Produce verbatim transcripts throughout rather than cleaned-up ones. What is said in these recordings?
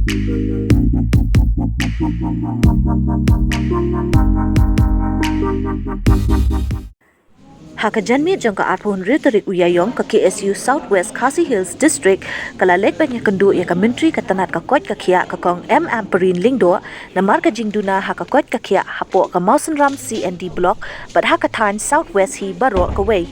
Ha ka janmiet jong ka arphew hynriew tarik u Ïaïong, ka K S U South West Khasi Hills District ka la leit ban ïakynduh ïa ka Myntri ka tnat ka koit ka khiah, ka Kong M Ampareen Lyngdoh, namar ka jingduna ha ka koit ka khiah hapoh ka Mawsynram C and D Block bad ha ka thaiñ South West hi baroh kawei.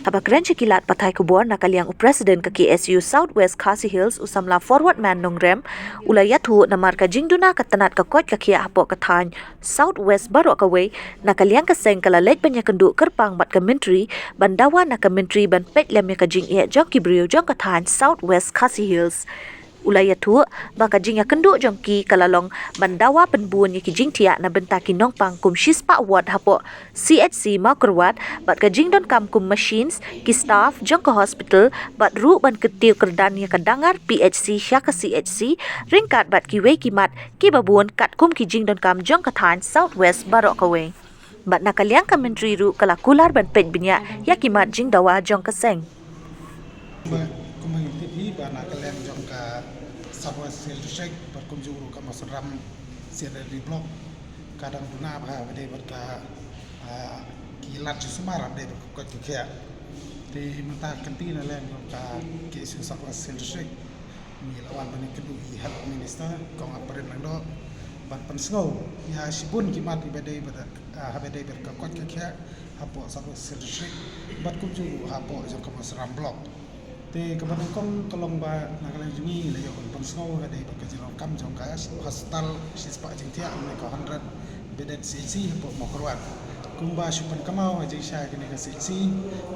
Haba kren sha ki lad pathai khubor na ka liang u President ka K S U South West Khasi Hills, u samla Forward Man Nongrem, u la ïathuh namar ka jingduna ka tnat ka koit ka khiah hapoh ka thaiñ South West baroh kawei, na ka liang ka seng ka la leit ban ïakynduh kyrpang bad ka Myntri ban dawa na ka Myntri ban peit lem ïa ka jingeh jong ki briew jong ka thaiñ South West Khasi Hills. U la ïathuh ba ka jingïakynduh jong ki ka la long ban dawa pynbun ïa ki jingthiah na bynta ki nongpang kum shispah ward hapoh C H C Mawkyrwat, bad ka jingdonkam kum machines, ki staff jong ka hospital, bad ruh ban kyntiew kyrdan ïa ka dangar P H C sha ka C H C, ryngkat bad kiwei ki mat kiba bun katkum ki jingdonkam jong ka thaiñ South West baroh kawei. Bad na ka liang ka Myntri ruh ka la kular ban peit bniah ïa ki mat jingdawa jong ka seng. Kumba, kumba ngi tip hi ba na ka liang jong ka South West Hill District bad kumjuh ruh ka Mawsynram C and D Block ka dang duna bha haba ïadei bad ka, ah, ki lad jingsumar haba ïadei bad ka koit ka khiah. Te mynta ka kynti na liang jong ka K S U South West Hill District, ngi la wan ban ïakynduh ïa i Health Minister, Kong Ampareen Lyngdoh, ban pynsngew ïa shibun ki mat kiba dei bad, ah, haba dei bad ka koit ka khiah hapoh South West Hill District bad kumjuh ruh hapoh jong ka Mawsynram Block. Te kaba nyngkong ka long ba na ka liang jong ngi la ïoh ban pynsngew haba dei bad ka jingdonkam jong ka hospital shispah jingthiah lane ka hundred bedded C H C hapoh Mawkyrwat. Kumba shu pynkynmaw ha jingshai kane ka C H C,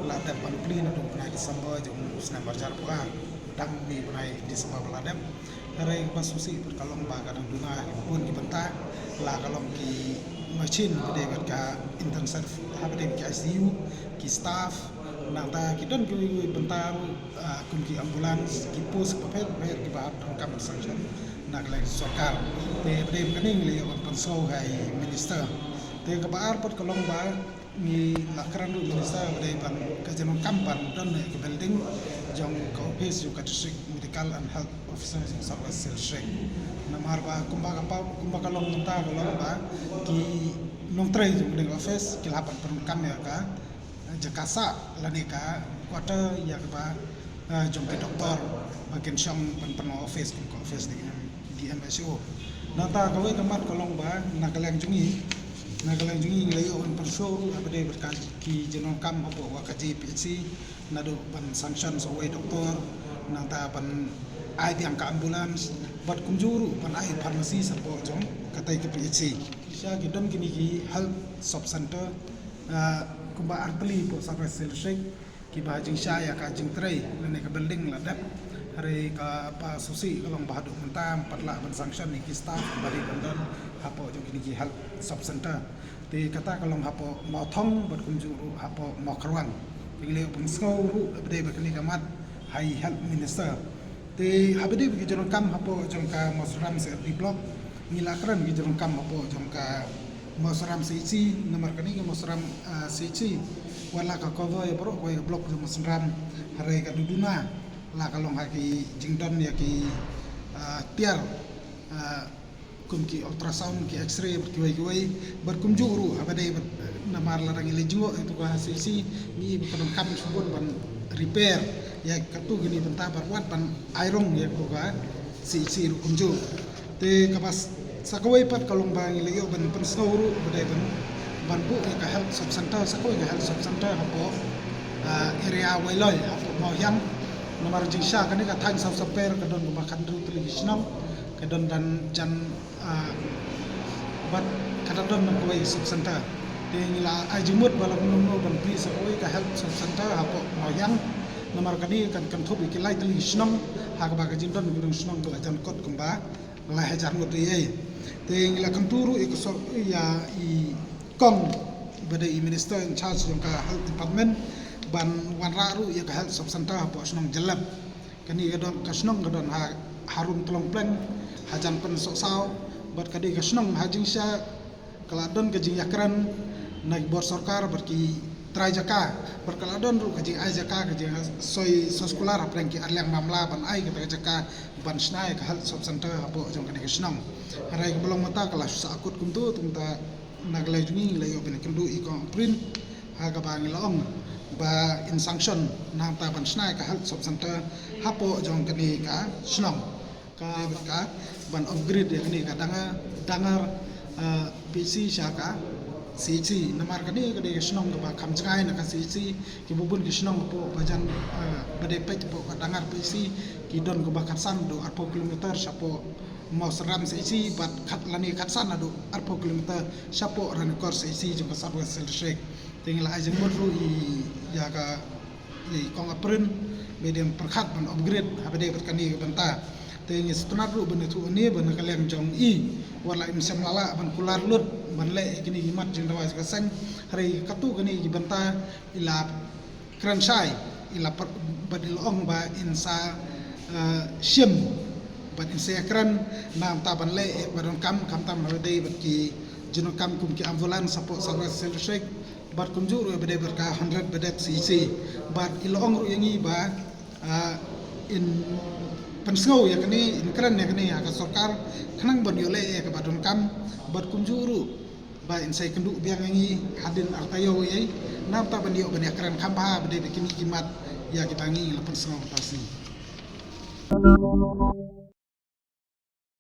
la dep ban plie naduh u bnai December jong u snem arhajar arphew ar, dang mih u bnai December ba la dep. Hynrei kaba sngewsih pat ka long ba ka dang duna ha ki bun ki bynta, la ka long ki machine haba dei bad ka intensive, haba dei bad ki I C U, ki staff, nangta ki don kiwei kiwei bynta ruh, ah, kum ki ambulance, ki post bapher bapher kiba hap donkam ban sanction na ka liang sorkar. Te haba dei bad kane ngi la ïoh ban pynsngew ha i Minister. Te kaba ar pat ka long ba ngi la kren ruh Minister haba dei ban ka jingdonkam ban don ïa ka building jong ka office jong ka District Medical and Health Officer jong South West Hill District. Namar ba kumba ka paw, kumba ka long mynta ka long ba ki nongtrei jong ka office ki la hap ban pyndonkam ïa ka jaka sah lane ka quarter ïa kaba, eh, jong ki doktor ba kin shong ban pynlong office kum ka office D M, D M H O. Nangta kawei ka mat ka long ba na ka liang jong ngi, na ka liang jong ngi ngi la ïoh ban pynsngew ruh haba dei bad ka ki jingdonkam hapoh ka J P H C, naduh ban sanction sa uwei doktor, nangta ban ai biang ka ambulance, bad kumjuh ruh ban ai pharmacy hapoh jong katei ka P H C. Shisha ki don kine ki health sub center, ah, kumba artylli hapoh South West Hill District, kiba jingshai ïa ka jingtrei lane ka building la dep. Hynrei kaba sngewsih ka long ba haduh mynta ym pat lah ban sanction ïa ki staff ba dei ban don hapoh jong kine ki health sub center. Te kata ka long hapoh Mawthong bad kumjuh ruh hapoh Mawkyrwat. Te ngi la ïoh pynsngew ruh haba dei bad kane ka mat ha i Health Minister. Te haba dei bad ki jingdonkam hapoh jong ka Mawsynram C R D Block, ngi la kren ki jingdonkam hapoh jong ka Mawsynram C H C, namar kane ka Mawsynram, ah, C H C wat la ka cover ïa baroh kawei ka block jong Mawsynram, hynrei ka duna la ka long ha ki jingdon ïa ki, ah, tiar, ah, kum ki ultrasound, ki X-ray bad kiwei kiwei, bad kumjuh ruh haba dei bad, namar lada ngi leit jngoh ïa katu ka C H C, ngi i ba ka donkam shibun ban repair ïa katu kine bynta bad wat ban ai rong ïa katu ka C H C ruh kumjuh. Te kaba s-, sa kawei pat ka long ba ngi la ïoh ban pynsngew ruh ba dei ban, ban buh ïa ka health sub center, sa kawei ka health sub center hapoh, ah, area Wailoi hapoh Mawhiang. Namar jingshisha kane ka thaiñ South Samper ka don kumba khathynriew tylli ki shnong, ka don dan jan, ah, bad ka dang don na kawei sub center. Te ngi la ai jingmut ba la kumno kumno ban plie sa kawei ka health sub center hapoh Mawhiang. Namar kane kan kynthup ïa ki lai tylli ki shnong ha kaba ka jingdon ki nong shnong ka la jan kot kumba lai hajar ngut ïa. Te ngi la kyntu ruh ïa ka sor-, ïa i kong ba dei i minister in charge jong ka health department ban wanrah ruh ïa ka health sub center hapoh shnong Jyllep. Kane ka don, ka shnong ka don ha, harum Tlong Pleng, hajan Pynsohsaw, bad ka dei ka shnong ha jingshisha ka la don ka jingïakren na ki bor sorkar bad ki trai jaka, bad ka la don ruh ka jingai jaka, ka jingsoi soskular hapdeng ki arliang mamla ban ai kata ka jaka ban shna ïa ka health sub center hapoh jong kane ka shnong. Hynrei kaba long mynta ka la shu sahkut kumta, te mynta na ka liang jong ngi la ïoh ban kynduh ïa i kong Prin ha kaba ngi la ong ba in sanction na mynta ban shna ïa ka health sub center hapoh jong kane ka shnong. Ka, ka ban upgrade ïa kane ka Dangar, Dangar, eh, P H C sha ka C H C. Namar kane ka dei ka shnong kaba kham jngai na ka C H C, kiba bun ki shnong hapoh ba jan, eh, ba dei peit hapoh ka Dangar P H C ki don kumba khatsan haduh arphew kilometer shapoh Mawsynram C H C, bad khat lane khatsan haduh arphew kilometer shapoh Ranikor C H C jong ka South West Khasi Hills District. Te ngi la ai jingmut ruh ïa ka, ïa i kong Aprin ba dei ban pyrkhat ban upgrade ha ba dei bad kane ka bynta. Te ngi sngewtynnat ruh ban ïathuh ïa une ba na ka liang jong i wat la im shym la lah ban kular lut ban leh ïa kine ki mat jingdawa jong ka seng. Hynrei katto katne ki bynta i la kren shai, i la pyrkhat bad i la ong ba in sa, eh, shim bad in sa ïakren na ka bynta ban leh ïa kaba donkam, khamtam ha ba dei bad ki jingdonkam kum ki ambulance hapoh South West Khasi Hills District, bad kumjuh ruh ïa ba dei bad ka hundred bedded C H C. Bad i la ong ruh ïa ngi ba, ah, in pynsngew ïa kane, in kren ïa kane ha ka sorkar khnang ban ïoh leh ïa kaba donkam, bad kumjuh ruh ba in sa ïakynduh biang ïa ngi hadien ar taïew ïa i na ka bynta ban ïoh ban ïakren kham bha ba dei bad kine ki mat ïa kiba ngi la pynsngew mynta ka sngi.